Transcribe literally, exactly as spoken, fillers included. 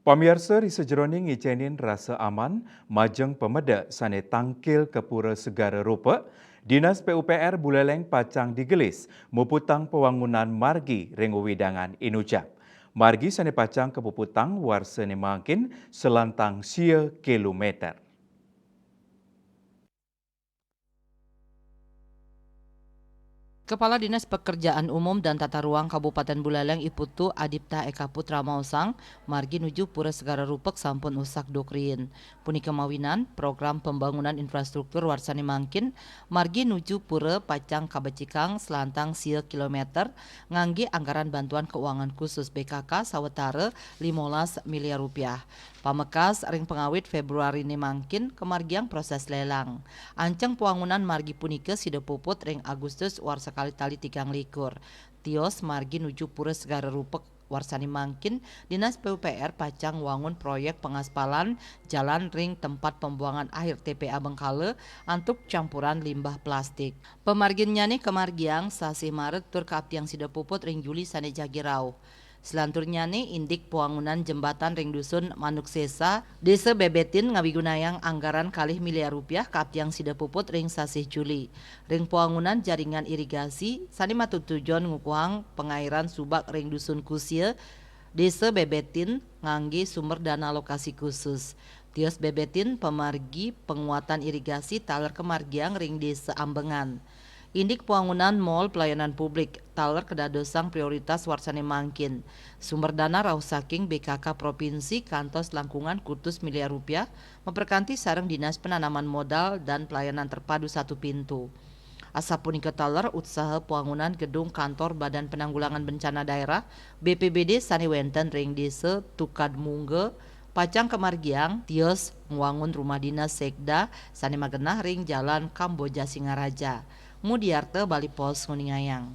Pamiarsa, ri sajeroning ngicénin rasa aman majeng pamedek sané tangkil ka Pura Segara Rupek, Dinas P U P R Buleleng pacang digelis muputang pawangunan margi ring wewidangan Inujak. Margi sané pacang kapuputang warsané mangkin salantang sia kilometer. Kepala Dinas Pekerjaan Umum dan Tata Ruang Kabupaten Buleleng I Putu Adipta Eka Putra maosang, margi nuju Pura Segara Rupek sampun usak duk riin. Punika mawinan, program pembangunan infrastruktur warsané mangkin, margi nuju pura pacang kabecikang selantang sia kilometer nganggé anggaran bantuan keuangan khusus B K K sawetara limolas miliar rupiah. Pamekas ring pangawit Februariné mangkin kamargiang proses lelang. Anceng pawangunan margi punika sida puput ring Agustus warsa kalih tali tigang likur. Tios margi nuju Pura Segara Rupek warsané mangkin, Dinas P U P R pacang wangun proyek pengaspalan jalan ring tempat pembuangan akhir T P A Bengkala antuk campuran limbah plastik. Pamarginnyané kamargiang sasih Maret tur kaaptiang sida puput ring Juli sané jagi rauh. Selanturnyané indik pawangunan jembatan ring Dusun Manuk Sesa, Désa Bebetin ngawigunayang anggaran kalih miliar rupiah kaaptiang sida puput ring sasih Juli. Ring pawangunan jaringan irigasi sané matutujon ngukuhang pangairan subak ring Dusun Kusia, Désa Bebetin nganggé sumber dana alokasi khusus. Tios Bebetin pamargi penguatan irigasi taler kamargiang ring Désa Ambengan. Indik pawangunan mall pelayanan publik taler kadadosang prioritas warsané mangkin. Sumber dana rauh saking B K K provinsi kantos langkungan kutus miliar rupiah, maperkanti sareng Dinas Penanaman Modal dan Pelayanan Terpadu Satu Pintu. Asapunika taler utsaha pawangunan gedung kantor Badan Penanggulangan Bencana Daerah, B P B D, sané wénten ring Désa Tukadmungga, pacang kamargiang tios ngwangun rumah dinas Sekda sané magenah ring Jalan Kamboja Singaraja. Mudiarta, Bali Post, nguningayang.